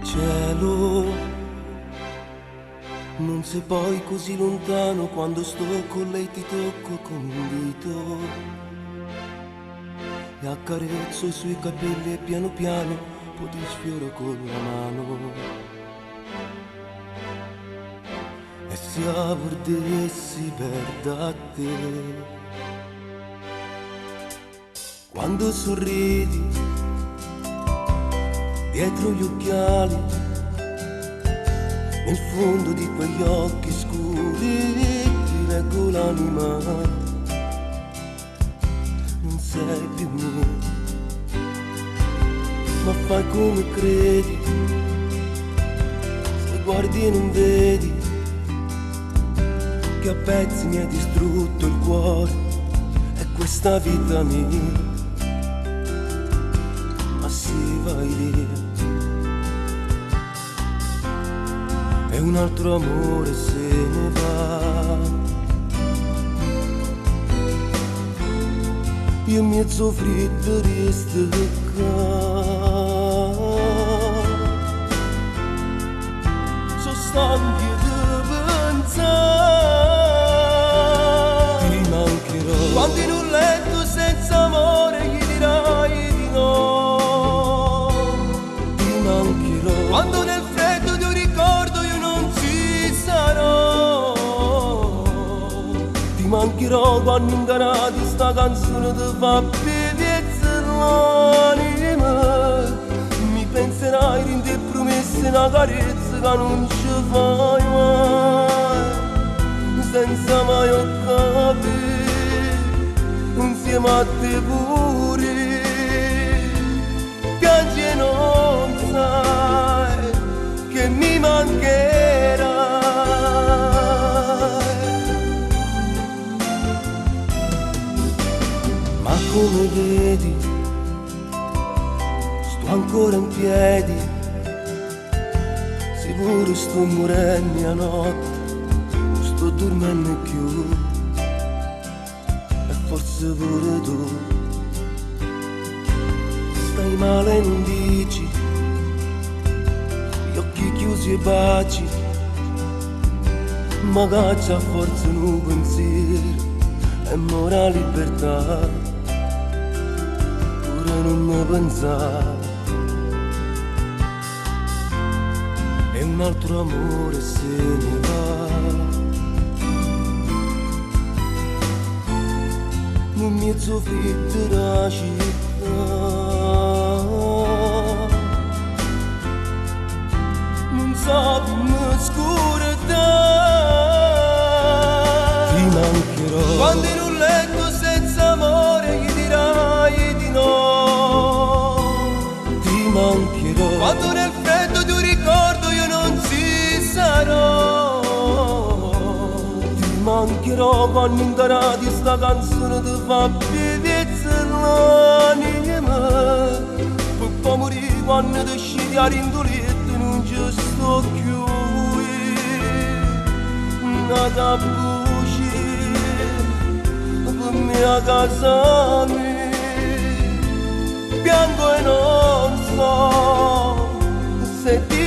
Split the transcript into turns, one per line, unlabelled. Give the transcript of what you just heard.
Cielo, non sei poi così lontano quando sto con lei ti tocco con un dito e accarezzo i suoi capelli e piano piano poi ti sfioro con la mano. E se avvertissi per da te quando sorridi dietro gli occhiali, nel fondo di quegli occhi scuri ti leggo l'anima. Non sei più mia, ma fai come credi, se guardi e non vedi che a pezzi mi hai distrutto il cuore e questa vita mia. Ma se vai via e un altro amore se ne va. Io mi freddo resto qua. Sono stanco di pensare. Ti mancherò quando in un letto senza amore gli dirai di no. Ti mancherò quando nel freddo di un ricordo io non ci sarò. Ti mancherò quando in canale sta canzone ti fa bellezza l'anima. Mi penserai rinde promesse una carezza che non ci fai mai, senza mai ho capire, insieme a te pure, piangi e non sai che mi mancherai. Ma come vedi, sto ancora in piedi, sicuro sto morendo a notte, non sto dormendo più, e forse pure tu stai male e non dici, gli occhi chiusi e baci, ma caccia forse un pensiero e mora libertà, pure non mi pensare. E un altro amore se ne va. Non mi freddo la città. Non so come scordare. Ti mancherò quando in un letto senza amore gli dirai di no. Ti mancherò quando nel freddo di un ricordo io non ci sarò. Ti mancherò quando in radio sta canzone ti fa bellezza l'anima. Per poi morire quando ti scidi a rindoletto non ci sto più. Nada buci per mia casa mia, piango e non so se ti